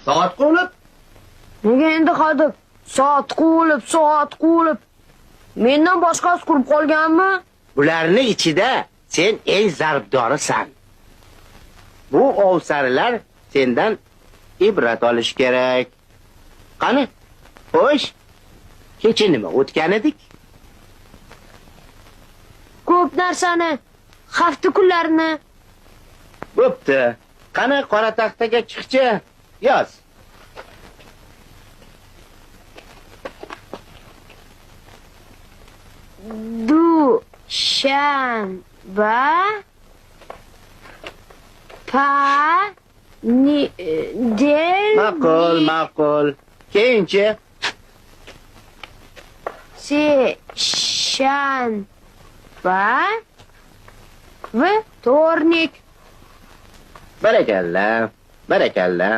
Soat quvlib. Nega endi hadeb soat quvlib, soat quvlib? Mendan boshqasi qurib qolganmi? Bularni ichida sen eng zarbdorisan. Bu ovsarlar sendan ibrat olish kerak. Qani? Xo'sh. Kecha nima o'tgan edik? Ko'p narsani, hafta kunlarini. Bo'pti. Qani qora taxtaga chiqchi, yoz. Dushanba, pa, ni, del. Ma'qul, ma'qul. Keyinchi? Seshanba, вторник. Barakalla, barakalla.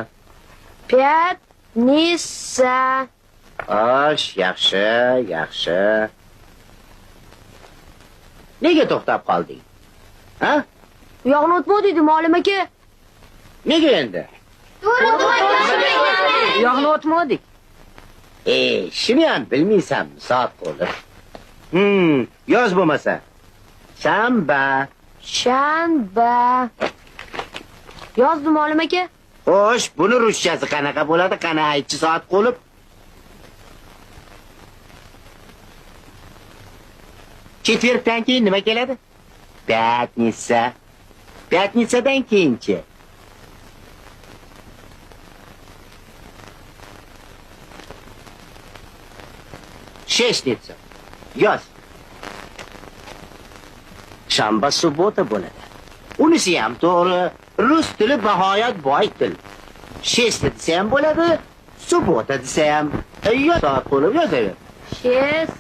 Пятница. Osh, yaxshi, yaxshi. Nega to'xtab qolding? Ha? U yog'ini o'tmadik, muallim aka. Nega endi? U yog'ini o'tmadik. Shuni ham bilmaysanmi, soat qo'lib? Yoz bo'lmasa. Shanba. Shanba. Yozdim, muallim aka. Xo'sh, buni ruschasi qanaqa bo'ladi? Qani aytchi, soat qo'lib. Четвергdan keyin nima keladi? Пятница. Пятницаdan keyinchi? Шестница. Yoz. Shanba, суббота bo'ladi. Unisi ham to'g'ri. Rus tili bahoyat boy til. Шесть desa ham bo'ladi, суббота desa ham. Yoz, soat qo'lib yozaver. Шесть.